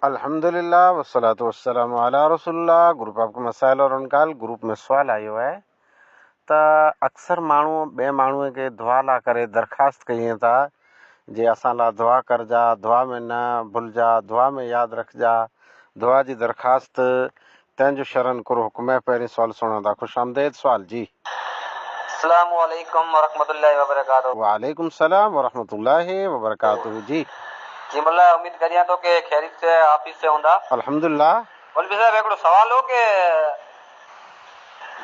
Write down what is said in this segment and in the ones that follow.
الحمدلله والصلوة والسلام علي رسول الله گروپ آپ ڪي مسائل اور انڪال گروپ ۾ سوال آيو آهي ته اڪثر ماڻهو ٻئي ماڻهو کي دعا لا ڪري درخواست ڪيئن ٿا جي اسان لا دعا ڪرجا دعا ۾ نه ڀلجا دعا ۾ ياد رکجا دعا جي درخواست تنهن جو شرعن ڪرو حڪم آهي پهرين سوال سڻو ٿا خوش آمديد سوال جي. السلام عليڪم ورحمة الله وبرڪاته. وعليڪم السلام ورحمة الله وبرڪاته جي. جي ملا اميد ڪريان ٿو ڪي خيريت سي عافيت سي هوندا. الحمدلله. مولوي صاحب هڪڙو سوال هو ڪي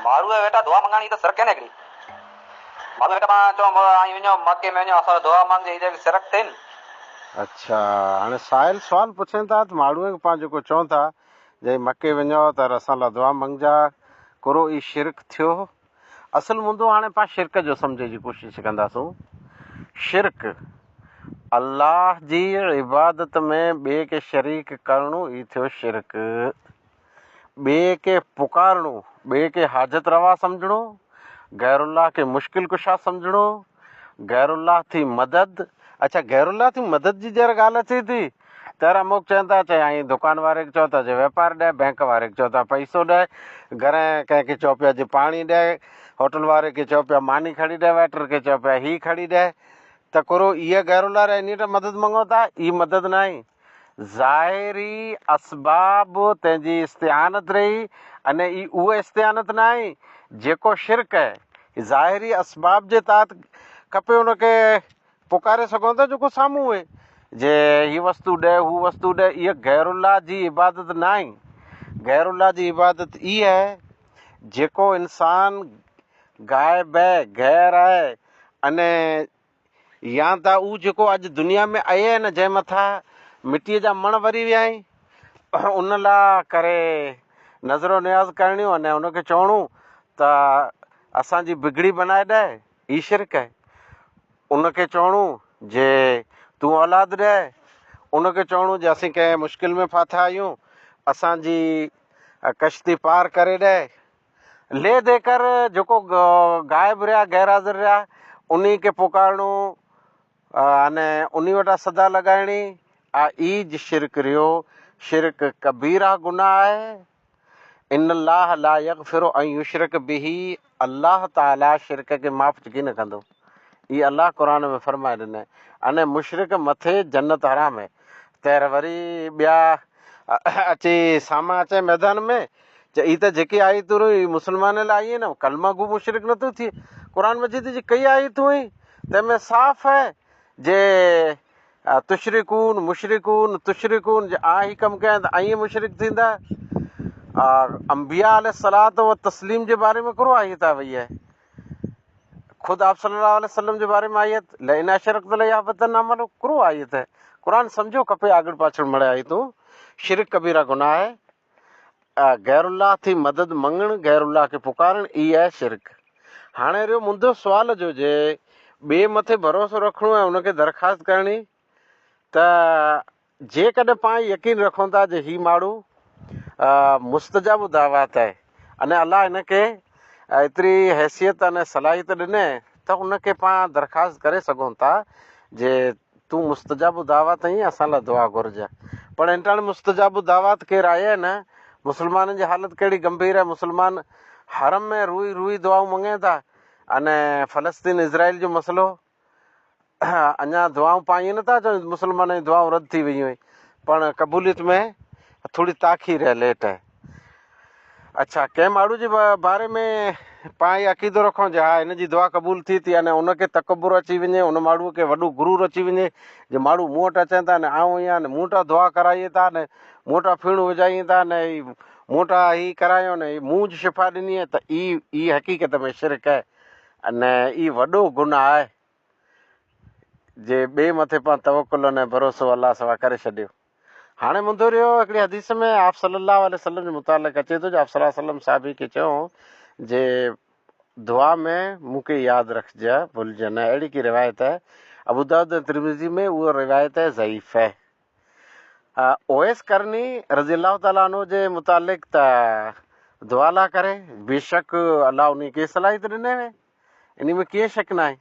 ماڙوء ويٺا دعا منگاڻي ته شرڪ ڪين هڪڙي ماڙوء ويٺا پاڻ چون آئين وڃو مڪي ۾ وڃو اسان دعا مانگ جي هي ته شرڪ ٿين. اڇا هاڻي سائل سوال پڇين ٿا ته ماڙوء کي پاڻ جيڪو چون ٿا جي مڪي وڃو ته اسان لا دعا منگجا ڪرو اي شرڪ ٿيو. اصل مدو هاڻي پان شرڪ جو سمجهي جي ڪوشش ڪنداسون. شرڪ، الله جي عبادت ۾ ٻئي کي شريڪ ڪرڻو ئي ٿيو شرڪ. ٻئي کي پڪارڻو، ٻئي کي حاجت روا سمجهڻو، غير الله کي مشڪل ڪشا سمجهڻو، غير الله ٿي مدد، اڇا غير الله ٿي مدد جي جيئر ڳالهه اچي ٿي تر اموڪ چون ٿا، چي آئين دڪان واري کي چئو ٿا جي ويپار ڏي، بئنڪ واري کي چئو ٿا پئسو ڏي، گهرين ڪنهن کي چئو پيا جي پاڻي ڏي، هوٽل واري کي چئو پيا ماني کڻي ڏي، ويٽر کي چئو پيا هي کڻي ڏي، ته ڪرو ايء غير الله ري انهيء ٽ مدد مڱو ٿا، اي مدد ناهي. ظاهري اسباب تنهن جي استعانت رهي اني اي اهو استعانت ناهي جيڪو شرڪ اهي. ظاهري اسباب جي تحت کپي ان کي پڪاري سگهون ٿا جيڪو سامهون اهي جي هي وستو ڏي هو وستو ڏي اها غير الله جي عبادت ناهي غير الله جي عبادت اي آهي جيڪو انسان غائب آهي غير آهي اني يا ته هو جيڪو اڄ دنيا ۾ آهي نه جنهن مٿا مٽيء جا مڻ وري ويا آهن ان لاء ڪري نظر و نياز ڪرڻيون اني ان کي چوڻو ته اسان جي بگڙي بنائي ڏي هي شرڪ آهي ان کي چوڻو جي تون اولاد ڏي، ان کي چوڻو جي اسين ڪنهن مشڪل ۾ ڦاٿا آهيون، اسان جي ڪشتي پار ڪري ڏي. لي the ڪر جيڪو غائب رهيا، غير حاضر رهيا، انهي کي پڪارڻو اني انهي وٽان صدا لڳائڻي، آ ايج شرڪ رهيو. شرڪ ڪبيره گناهه آهي. ان الله لا يغفر ان يشرڪ به الله تعالي شرڪ کي معاف ڪين ڪندو اي الله قرآن ۾ فرمائي ڏني اني مشرڪ مٿي جنت حرام هي تير وري ٻيا اچي ساما اچي ميدان ۾ چي اي ته جيڪي آيتون رهيون اي مسلمان لاء آئي نه ڪلمه گو مشرڪ نٿو ٿئي قرآن مجيد جي ڪئي آيتون هي تنهن ۾ صاف هي جي تشرڪون، مشرڪون، تشرڪون، جي آء هي ڪم ڪيان ته ائين مشرڪ ٿيندا. انبياء عليه الصلوة والتسليم جي باري ۾ ڪرو آيت آ وئي آهي. خود آپ صلي الله عليه وسلم جي باري ۾ آيت لئن اشرڪت ليحبطن عملک ڪرو آيت آهي. قرآن سمجهو کپي آڳڙ پاڇڙ مڙي آيتون. شرڪ ڪبيره گناهه آهي. غير الله ٿي مدد مڱڻ، غير الله کي پڪارڻ ئي آهي شرڪ. هاڻي رهيو منهنجو سوال جو جي ٻئي مٿي ڀروسو رکڻو ۽ ان کي درخواست ڪرڻي ته جيڪڏهن پاڻ يقين رکون ٿا جي هي ماڻهو مستجاب الدعوات آهي ۽ الله هن کي ايتري حيثيت ۽ صلاحيت ڏني ته ان کي پاڻ درخواست ڪري سگهون ٿا جي تون مستجاب الدعوات آهين اسان لاء دعا گهرج. پر انٽاڻ مستجاب الدعوات ڪير آهي نه مسلمانن جي حالت ڪهڙي گنڀير آهي مسلمان حرم ۾ روئي روئي دعائون مڱين ٿا اني فلسطين اسرائيل جو مسئلو اڃا دعائون پاڻ ائين نٿا چون مسلمانن جون دعائون رد ٿي ويون آهن پر قبوليت ۾ ٿوري تاخير آهي ليٽ آهي. اڇا ڪنهن ماڻهو جي باري ۾ پاڻ اهو عقيدو رکون جي ها هن جي دعا قبول ٿي ٿي يعني ان کي تڪبر اچي وڃي ان ماڻهو کي وڏو غرور اچي وڃي جي ماڻهو مون وٽ اچن ٿا نه آئون آهيان نه مون وٽان دعا ڪرائين ٿا نه مون وٽان ڦيڻون وجهائين ٿا نه هي مون وٽان هي ڪرايو نه هي مون جي شفا ڏني آهي ته هي هي حقيقت ۾ شرڪ آهي ۽ هي وڏو گناهه آهي جي ٻئي مٿي پاڻ توڪل ۽ ڀروسو الله سوا ڪري ڇڏيو. هاڻي منڌو رهيو هڪڙي حديث ۾ آپ صلي الله عليه وسلم جي متعلق اچي ٿو جو آپ صلي الله عليه وسلم صحابي کي چيو جي دعا ۾ مون کي ياد رکجه ڀلجه نه اهڙي ڪي روايت آهي ابو داؤد ۽ ترمذي ۾ اهو روايت ضعيف آهي اويس قرني رضي الله تعالٰي عنه جي متعلق ته دعا لا ڪري بيشڪ الله انهي کي صلاحيت ڏني هئي انهي ۾ ڪيئن شڪ ناهي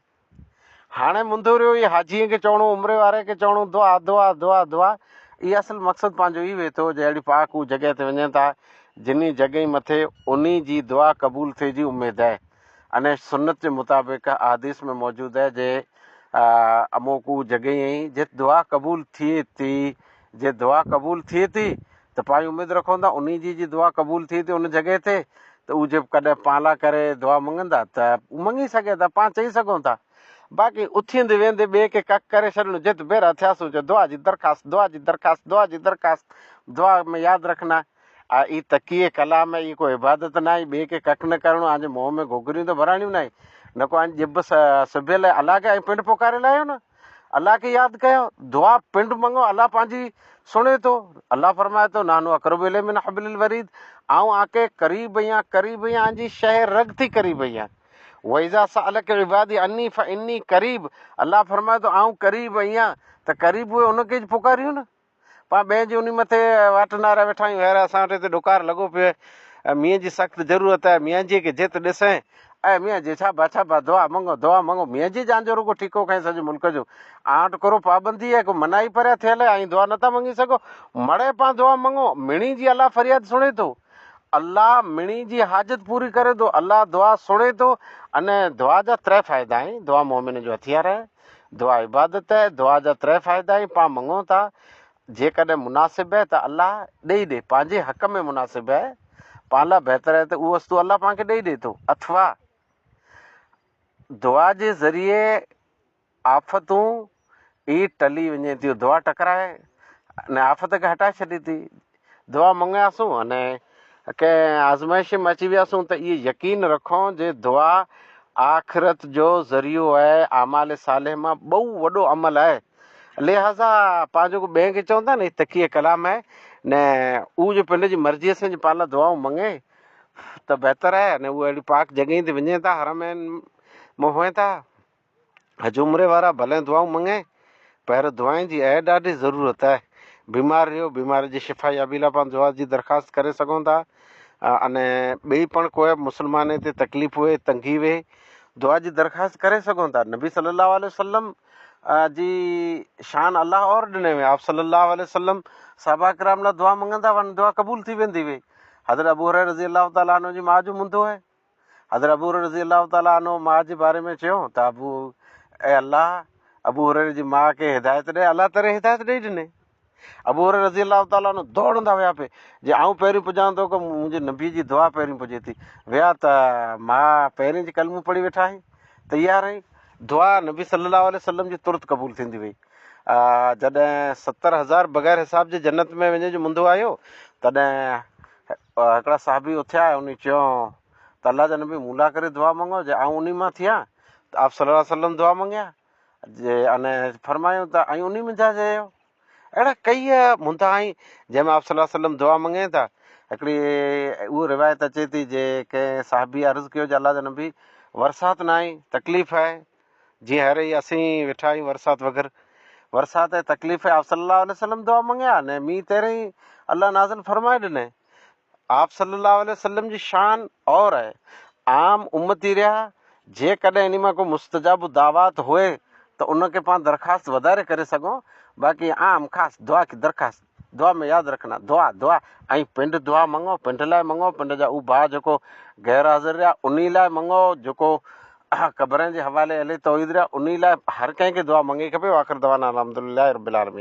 هاڻي منڌو رهيو هي حاجيء کي چوڻو عمري واري کي چوڻو دعا دعا دعا دعا اي اصل مقصد پنهنجو اي وي ٿو جي اهڙي پاڪ هو جڳهه تي وڃن ٿا جني جڳهه مٿي انهي جي دعا قبول ٿئي جي اميد آهي اني سنت جي مطابق احاديث ۾ موجود آهي جي اموڪ هو جڳهه ائين جت دعا قبول ٿئي ٿي جي دعا قبول ٿئي ٿي ته پاڻ اميد رکون ٿا انهي جي دعا قبول ٿئي ٿي ان جڳهه تي ته هو جي ڪڏهن پاڻ لا ڪري دعا مڱندا ته مڱي سگهي ٿا پاڻ چئي سگهون ٿا. باقي اٿيندي ويندي ٻئي کي ڪڪ ڪري ڇڏڻ، جت ڀيرا ٿياسون چئو دعا جي درخواست، دعا جي درخواست، دعا جي درخواست، دعا ۾ ياد رکڻا آ اي تڪيه ڪلام آهي، اي ڪو عبادت ناهي، ٻئي کي ڪڪ نه ڪرڻو، آنجي منهن ۾ گوگريون ته ڀراڻيون ناهي، نه ڪو آنجي ڄڀ سبيل آهي، الله کي ائين پنڊ پڪاري لاهيو نه، الله کي ياد ڪيو، دعا پنڊ مڱو، الله پنهنجي سڻي ٿو، الله فرمائي ٿو، نحن اقرب اليه من حبل الوريد، آئون آنکي قريب آهيان، قريب آهيان، آنجي شهه رڳ ٿي قريب آهيان. واذا سالک عبادي عني فاني قريب الله فرمائي ٿو آئون قريب آهيان ته قريب اهي ان کي پڪاريون نه پاڻ ٻين جي انهي مٿي واٽ نارا ويٺا آهيون هير اسان وٽ هتي ڏڪار لڳو پيو آهي مينهن جي سخت ضرورت آهي ميان جي کي جت ڏسين اي ميان جي ڇا ڇا دعا منگو دعا منگو ميان جي جان جو رڳو ٺيڪو کائين سڄي ملڪ جو آن وٽ ڪرو پابندي آهي ڪو منائي پريا ٿيل آهي آئين دعا نٿا منگي سگهو مڙئي پان دعا منگو مڻي جي الله فرياد سڻي ٿو الله مڙني جي حاجت پوري ڪري ٿو، الله دعا سڻي ٿو اني دعا جا تري فائدا آهن، دعا مؤمن جو هٿيار آهي، دعا عبادت آهي، دعا جا تري فائدا آهن، پاڻ مڱون ٿا جيڪڏهن مناسب آهي ته الله ڏئي ڏي، پنهنجي حق ۾ مناسب آهي، پاڻ لاء بهتر آهي ته اهو وستو الله پاڻ کي ڏئي ڏي ٿو، اٿوا دعا جي ذريعي آفتون ئي ٽلي وڃي ٿيون. دعا ٽڪرائي ان آفت کي هٽائي ڇڏي ٿي. دعا مڱياسون اني ڪنهن آزمائش ۾ اچي وياسون ته اهي يقين رکون جي دعا آخرت جو ذريعو آهي، اعمال صالح مان ٻئو وڏو عمل آهي. لهٰذا پاڻ جيڪو ٻين کي چون ٿا نه هي تڪيه ڪلام آهي نه اهو جو پنهنجي مرضيء سان جي پاڻ لاء دعائون مڱي ته بهتر آهي اني اهو اهڙي پاڪ جڳهين تي وڃي ٿا حرمين ۾ هئين ٿا. حج عمري وارا ڀلين دعائون مڱي پر دعائن جي اهي ڏاڍي ضرورت آهي. بيمار رهيو بيمار جي شفا يابي لاء پاڻ دعا جي درخواست ڪري سگهون ٿا اني ٻئي پڻ ڪوئي مسلماني تي تڪليف هئي تنگي وي دعا جي درخواست ڪري سگهون ٿا. نبي صلي الله عليه وسلم جي شان الله اور ڏني وي آپ صلي الله عليه وسلم صحابه ڪرام لاء دعا مڱندا هئا دعا قبول ٿي ويندي هئي. حضرت ابو هريره رضي الله تعالٰي عنه جي ماء جو منڌو آهي. حضرت ابو هريره رضي الله تعالٰي عنه ماء جي باري ۾ چيو ته ابو اي الله ابو هريره جي ماء کي هدايت ڏي الله تعالي هدايت ڏئي ڏني ابو هريره رضي الله تعالٰي عنه دوڙندا ويا پي جي آئون پهرين پڄان ٿو ڪو منهنجي نبي جي دعا پهرين پڄي ٿي ويا ته ماء پهرين جي ڪلمو پڙهي ويٺا آهي تيار آهي دعا نبي صلي الله عليه وسلم جي ترت قبول ٿيندي وئي جڏهن 70,000 بغير حساب جي جنت ۾ وڃي جو منڌو آيو تڏهن هڪڙا صحابي اٿيا ۽ انهي چيو ته الله جا نبي مون لاء ڪري دعا مڱو جي آئون انهي مان ٿيان ته آپ صلي الله عليه وسلم دعا مڱيا جي اني فرمايو ته ۽ انهي منجهان چيو اهڙا ڪئي منڌا آهن جنهن ۾ آپ صلي الله عليه وسلم دعا مڱين ٿا هڪڙي اهو روايت اچي ٿي جي ڪنهن صحابي عرض ڪيو جي الله جا نبي ورسات نه آئي تڪليف آهي جيئن هر هي اسين ويٺا آهيون ورسات وگر ورسات ۽ تڪليف آپ صلي الله عليه وسلم دعا مڱيا نه مينهن تيرين ئي الله نازل فرمائي ڏني آپ صلي الله عليه وسلم جي شان اور آهي عام امتي رهيا جيڪڏهن انهي مان ڪو مستجاب الدعوات هئي ته ان کي پاڻ درخواست وڌاري ڪري سگهون باقي عام خاص دعا ڪي درخواست دعا ۾ ياد رکنا دعا دعا ۽ پنڊ دعا مڱو پنڊ لاء مڱو پنڊ جا او ڀاء جيڪو غير حاضر رهيا انهي لاء مڱو جيڪو قبرن جي حوالي اهل توحيد رهيا انهي لاء هر ڪنهن کي دعا مڱي کپي واخر دعوانا الحمدلله رب العالمين.